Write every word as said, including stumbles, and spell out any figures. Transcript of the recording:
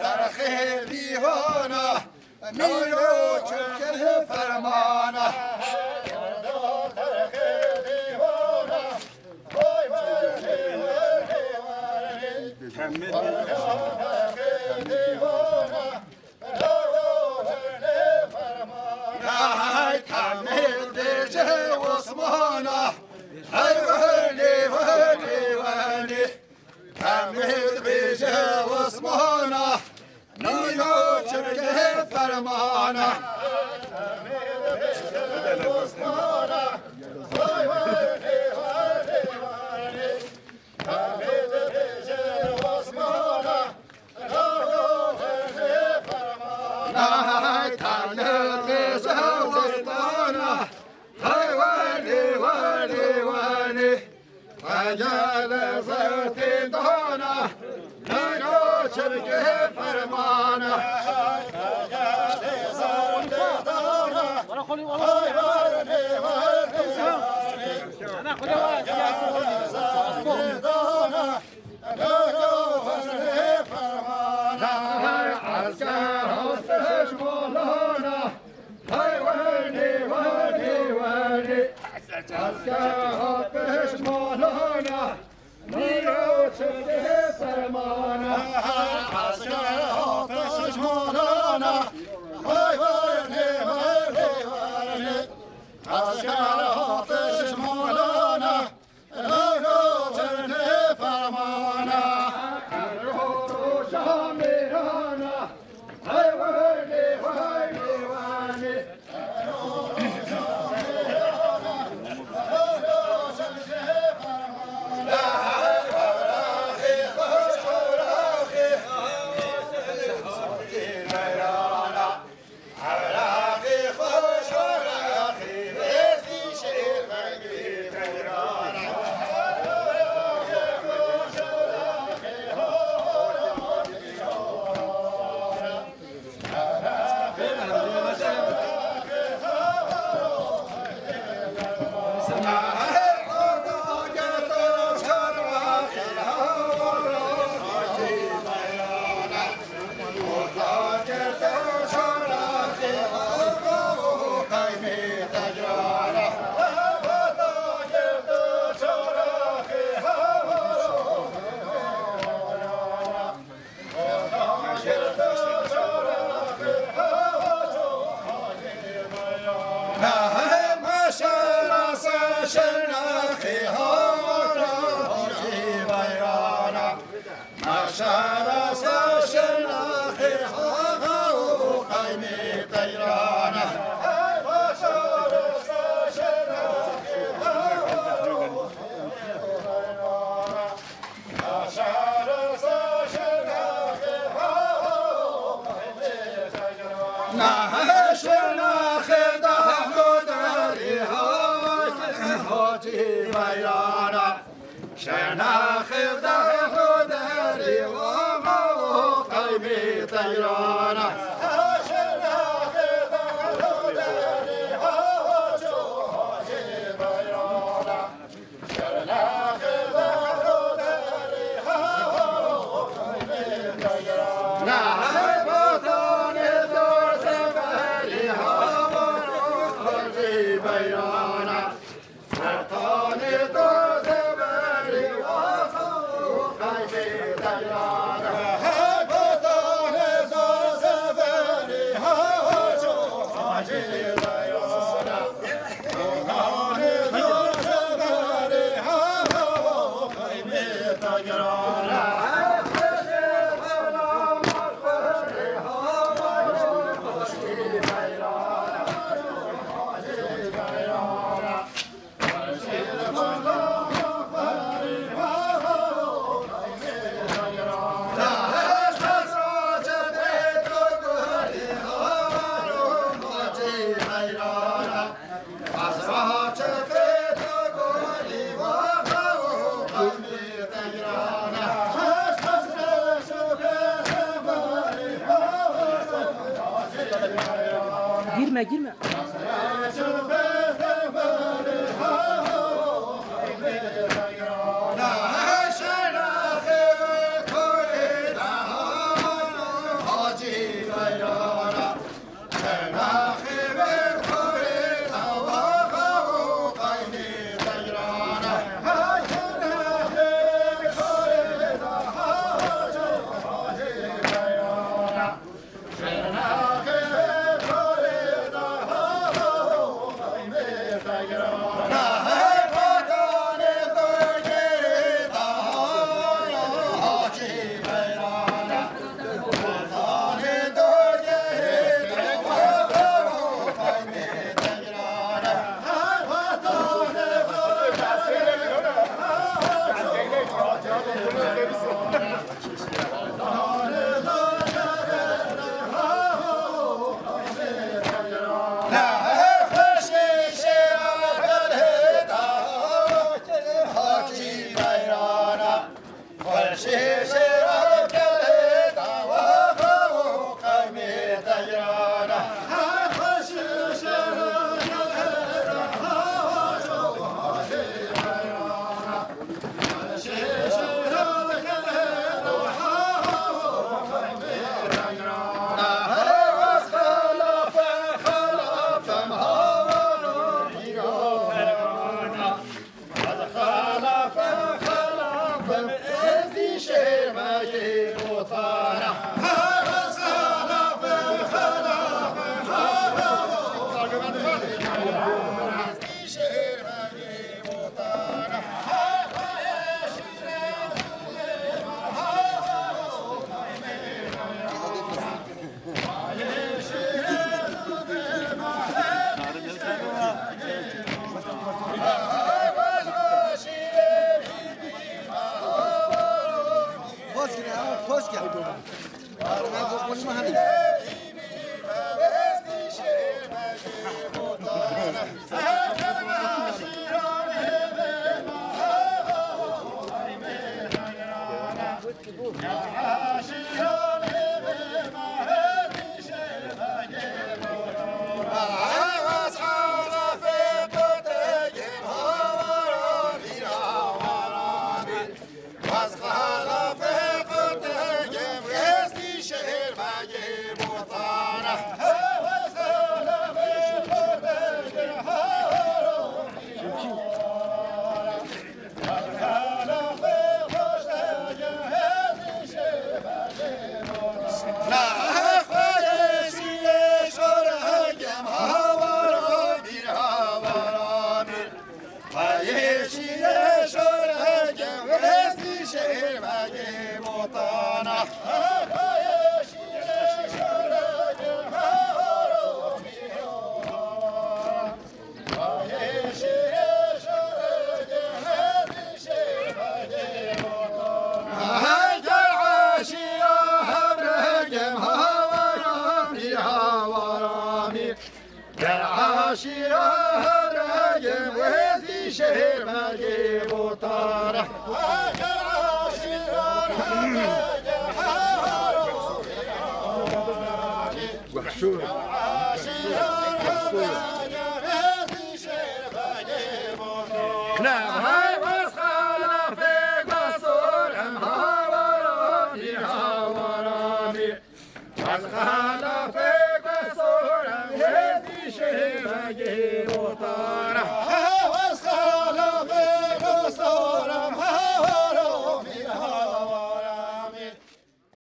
Derxê dîwana, mîro çirkê fermana. Hay Kamil bêje Osmana, hay wele, wele, wele. Kamil bêje Osmana, mîro çirkê fermana. Hay Kamil bêje Osmana, hay wele, wele, wele. Xwecele zertê dana, mîro çirkê fermana. Xwecele zertê dana, hay wele, wele, wele. Xwecele zertê dana, mîro çirkê fermana. Esker hatiş molana, hay wele, wele, wele. Esker hatiş molana, mîro çirkê fermana. Esker hatiş molana, hay wele, wele, wele. Esker hatiş molana, mîro çirkê fermana. Ero roja mêrana, hay wele, wele, wele. Şerasa şernaxê hawa û qeymê teyrana. Hey, ma şerasa şernaxê hawa û qeymê teyrana. Ma şerasa şernaxê hawa û qeymê teyrana. Nahê şernaxê dahlo derê hawa hacî beyrana. Şernaxê dahlo derê hawa û qeymê teyrana. Şernaxê dahlo derê hawa ço hacî beyrana. Şernaxê dahlo derê hawa û qeymê teyrana. Nahê botanê doze berê hawa hacî beyrana. Sertanê doze berê hawa û